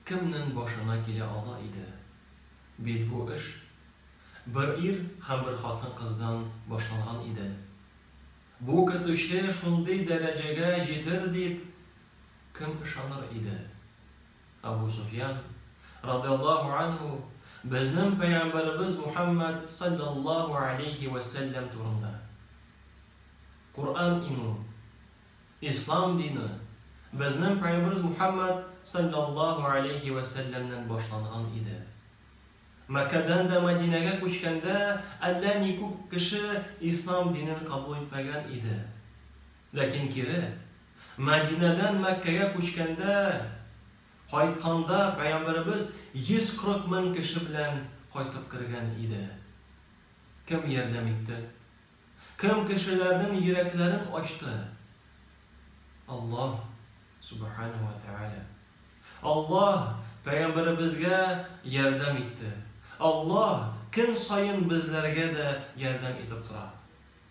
кемнең башына килә ала иде? Бит бу эш бер ир һәм бер хатын-кыздан башланган иде. Бу көтүче шундый дәрәҗәгә җитер дип кем ышаныр иде? Әбу Суфьян, радыяллаһу анһу, безнең пәйгамбәребез Мухәммәд салләллаһу аләйһи вә сәлләм турында, Коръән иңү, Ислам дине безнең пәйгамбәребез Мухәммәд салләллаһу аләйһи вә сәлләмнән башланган иде. Мәккәдән дә Мәдинәгә күчкәндә әллә ни күп кеше Ислам динен кабул итмәгән иде. Ләкин кире, Мәдинәдән Мәккәгә күчкәндә, кайтканда пәйгамбәребез 140 мең кеше белән кайтып кергән иде. Кем ярдәм итте? Кем кешеләрнең йөрәкләрен ачты? Аллаһ Сүбхәнәһү вә Тәгалә. Аллаһ пәйгамбәребезгә ярдәм итте. Аллаһ көн саен безләргә дә ярдәм итеп тора.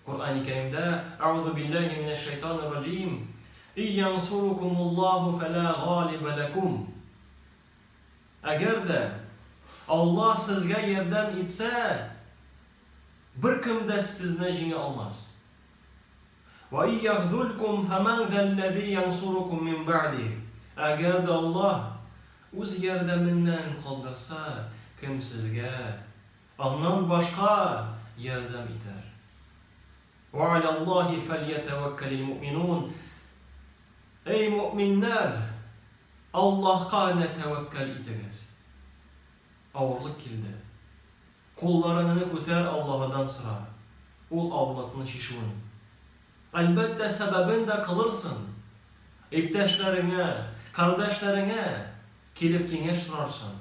Коръәни Кәримдә, Әгъузу биллаһи минәш шәйтанир раҗим, И янсурукумуллаһу фәлә галибә ләкум. Әгәр дә Аллаһ сезгә ярдәм итсә, беркем дә сезне җиңә алмас. Вә и ягзулкум фәмән зәлләзи янсурукум мин бәгъди. Әгәр дә Аллаһ үз ярдәменнән калдырса, кем сезгә Аннан башка ярдәм итәр. Вә галәллаһи фәльятәвәккәлил муъминун. Әй муъминнәр, Аллаһка гына тәвәккәл итегез. Авырлык килде. Кулларыңны күтәр, Аллаһыдан сора, ул авырлыкны чишүен. Әлбәттә, сәбәбен дә кылырсың. Иптәшләреңә, кардәшләреңә килеп киңәш сорарсың.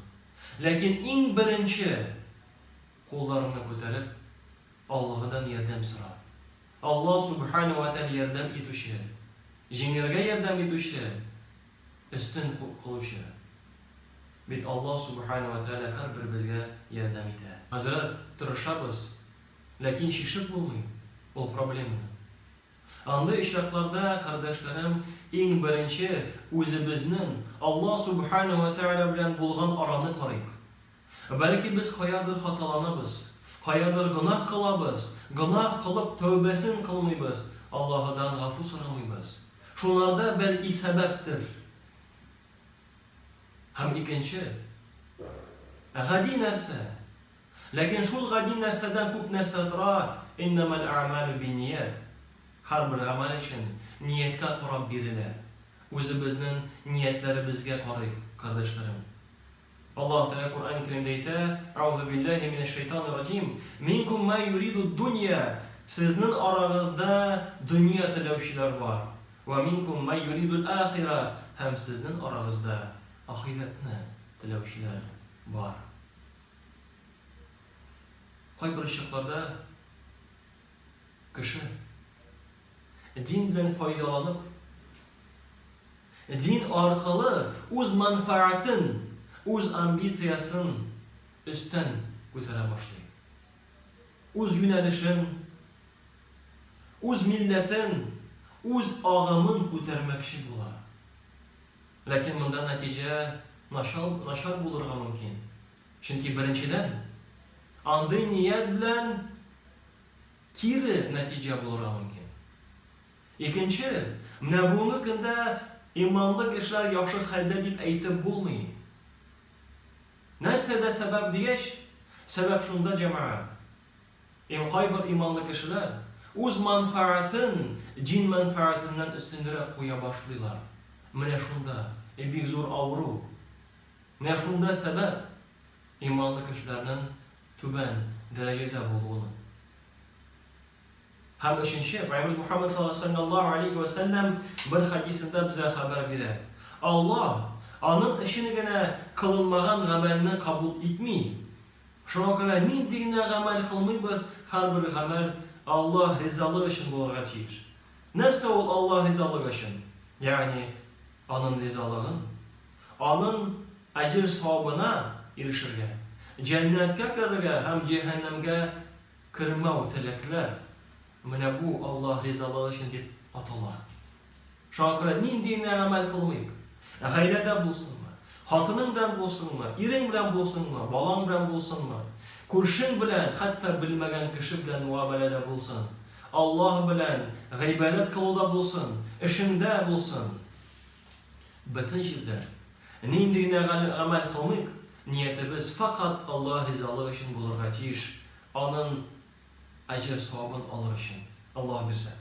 Ләкин иң беренче кулларыңны күтәреп, Аллаһыдан ярдәм сора. Аллаһ Сүбхәнәһү вә Тәгалә ярдәм итүче, җиңәргә ярдәм итүче, өстен кылучы. Бит Аллаһ Сүбхәнәһү вә Тәгалә һәрберебезгә ярдәм итә. Хәзрәт, тырышабыз, ләкин чишеп булмый ул проблеманы. Андый очракларда, кардәшләрем, иң беренче үзебезнең Аллаһ Сүбхәнәһү вә Тәгалә белән булган араны карыйк. Бәлки без каядыр хаталанабыз, каядыр гөнаһ кылабыз, гөнаһ кылып тәүбәсен кылмыйбыз, Аллаһыдан гафу сорамыйбыз. Шунарда бәлки сәбәптер. Һәм икенче, гади нәрсә, Ләкин шул гади нәрсәдән күп нәрсә тора, Иннәмәл әгъмалү бинният. Һәрбер гамәл өчен нияткә карап бирелә. Үзебезнең ниятләребезгә карыйк, кардәшләрем. Аллаһ Тәгалә Коръән Кәримдә әйтә, Әгъузу биллаһи минәш шәйтанир раҗим, Минкум мә юридуд дунья, сезнең арагызда дөнья теләүчеләр бар, вә минкум мә юридул ахира, һәм сезнең арагызда ахирәтне теләүчеләр бар. Кайбер очракларда кеше дин белән файдаланып, дин аркылы үз мәнфәгатен, үз амбициясен өстән күтәрә башлый. Үз юнәлешен, үз милләтен, үз агымын күтәрмәкче була. Ләкин монда нәтиҗә начал, начар булырга мөмкин. Чөнки, беренчедән, андый ният белән кире нәтиҗә булырга мөмкин. Икенче, менә бүгенге көндә иманлы кешеләр яхшы хәлдә дип әйтеп булмый. Нәрсәдә сәбәп дигәч, сәбәп шунда, җәмәгать, Им кайбер иманлы кешеләр үз мәнфәгатен дин мәнфәгатеннән өстенрәк куя башлыйлар. Менә шунда и бик зур авыру. Менә шунда сәбәп иманлы кешеләрнең түбән дәрәҗәдә булуының. Һәм өченче, Пәйгамбәребез Мухәммәд салләллаһу алейһи вә сәлләм бер хәдисендә безгә хәбәр бирә, Аллаһ Аның өчен генә кылынмаган гамәлне кабул итми. Шуңа күрә нинди генә гамәл кылмыйбыз, һәрбер гамәл Аллаһ ризалыгы өчен булырга тиеш. Нәрсә ул Аллаһ ризалыгы өчен? Ягъни Аның ризалыгын, Аның әҗер-савабына ирешергә, җәннәткә керергә һәм җәһәннәмгә кермәү теләкләр, менә бу Аллаһ ризалыгы өчен дип атала. Шуңа күрә нинди генә гамәл кылмыйк, гаиләдә булсынмы, Хатының белән булсынмы, ирең белән булсынмы, балаң белән булсынмы, күршең белән, хәтта белмәгән кеше белән мөгамәләдә булсын, Аллаһ белән гыйбадәт кылуда булсын, эшеңдә булсын. Бөтен җирдә, нинди генә гамәл кылмыйк, ниятебез фәкать Аллаһ ризалыгы өчен булырга тиеш, Аның әҗер-савабын алыр өчен, Аллаһ бирсә.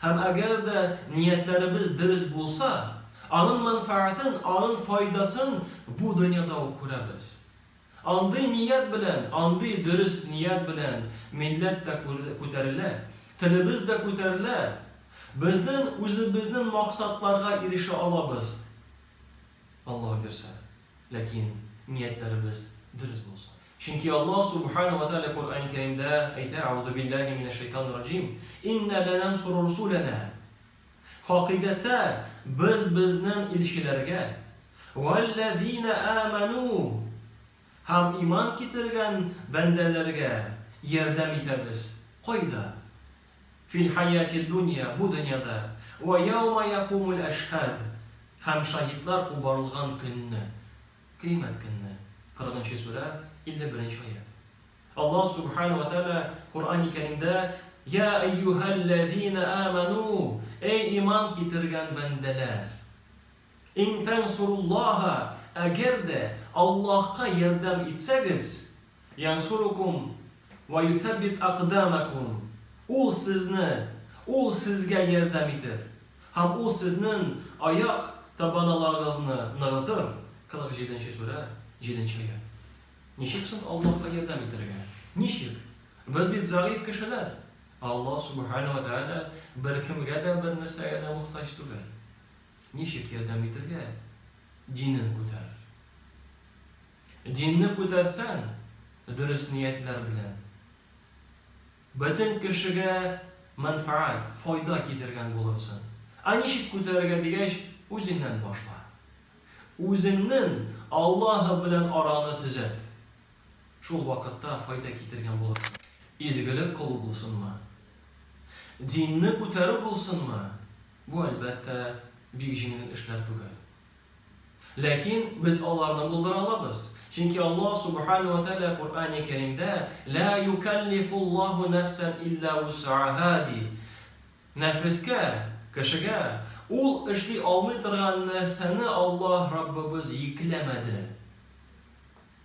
Һәм әгәр дә ниятләребез дөрес булса, аның мәнфәгатен, аның файдасын бу дөньяда ук күрәбез. Андый ният белән, андый дөрес ният белән милләт тә күтәрелә, телебез дә күтәрелә, безнең үзебезнең максатларга ирешә алабыз, Аллаһ бирсә. Ләкин ниятләребез дөрес булсын. Чөнки Аллаһ Субхана ва Тәгалә Коръән Кәримдә әйтә, Әгъузу биллаһи минәш шайтанир раҗим, Инна ләнәнсуру русуләнә. Хакыйкатьтә без безнең илчеләргә, вәлләзина аману, һәм иман китергән бәндәләргә ярдәм итәбез. Кайда? Фил хәятид дунья, бу дөньяда, вә яума якумул әшһад, һәм шаһитлар кубарылган көнне, кыямәт көнне, 40 нчы сүрә, 51 нче аять. Аллаһ Сүбхәнәһү вә Тәгалә Коръәни Кәримдә, Йә әййүһәлләзинә амәнү, әй иман китергән бәндәләр! Ин тәнсуруллаһа, әгәр дә Аллаһка ярдәм итсәгез, янсурукум вә юсәббит акдамәкум, Ул сезне, Ул сезгә ярдәм итер, һәм Ул сезнең аяк табаналарыгызны ныгытыр, 47 нче сүрә, 7 нче аять. Ничек соң Аллаһка ярдәм итәргә? Ничек? Без бит зәгыйфь кешеләр. Ә Аллаһ Сүбхәнәһү вә Тәгалә беркемгә дә, бернәрсәгә дә мохтаҗ түгел. Ничек ярдәм итергә? Динен күтәр. Динне күтәрсәң, дөрес ниятләр белән, бөтен кешегә мәнфәгать, файда китергән булырсың. Ә ничек күтәрергә дигәч, үзеңнән башла. Үзеңнең Аллаһы белән араны төзәт. Шул вакытта файда китергән булырсың. Изгелек кылу булсынмы, динне күтәрү булсынмы, бу, әлбәттә, бик җиңел эшләр түгел. Ләкин без аларны булдыра алабыз. Чөнки Аллаһ Субхана ва Тәгалә Коръәни Кәримдә, Лә юкәллифуллаһу нәфсән илля вус'аһа, ди. Нәфескә, кешегә, ул эшли алмый торган нәрсәне Аллаһ Раббыбыз йөкләмәде.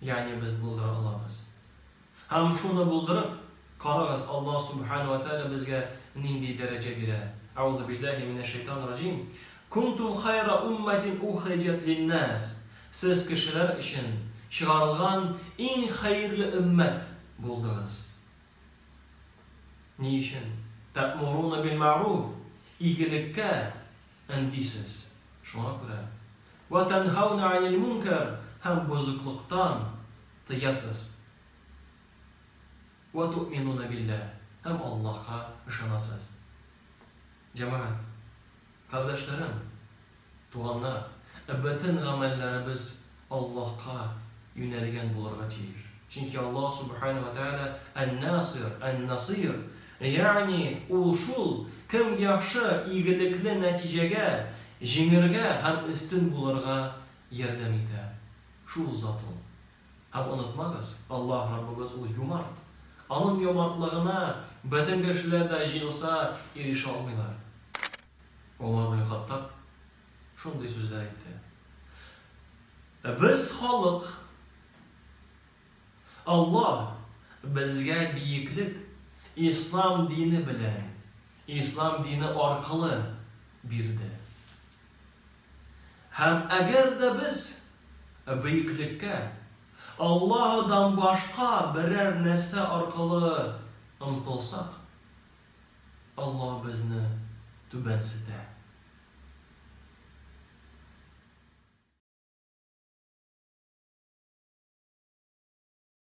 Ягъни без булдыра алабыз. Һәм шуны булдырып, карагыз, Аллаһ Сүбхәнәһү вә Тәгалә безгә нинди дәрәҗә бирә. Әгъузу биллаһи минәш шәйтанир раҗим. Кунтум хайра уммәтин ухриҗәт линнас. Сез кешеләр өчен чыгарылган иң хәерле өммәт булдыгыз. Ни өчен? Тәэмуруна бил мәгъруф, игелеккә өндисез. Шуңа күрә. Вә тәнһауна анил мункар, һәм бозыклыктан тыясыз. Вә туъминуна билләһ, һәм Аллаһка ышанасыз. Җәмәгать, кардәшләрем, туганнар, бөтен гамәлләребез Аллаһка юнәлгән булырга тиеш. Чөнки Аллаһ Сүбхәнәһү вә Тәгалә Ән-Насир, Ән-Насыйр, ягъни Ул шул, кем яхшы, игелекле нәтиҗәгә, җиңергә һәм өстен булырга ярдәм итә. Шул зат ул. Һәм онытмагыз, Аллаһ Раббыбыз ул юмарт. Аның юмартлыгына бөтен кешеләр дә җыелса, ирешә алмыйлар. Омар бин Хаттаб шундый сүзләр әйтте. Без халык. Аллаһ безгә биеклек Ислам дине белән, Ислам дине аркылы бирде. Һәм әгәр дә без бөеклеккә Аллаһыдан башка берәр нәрсә аркылы омтылсак, Аллаһ безне түбәнсетә.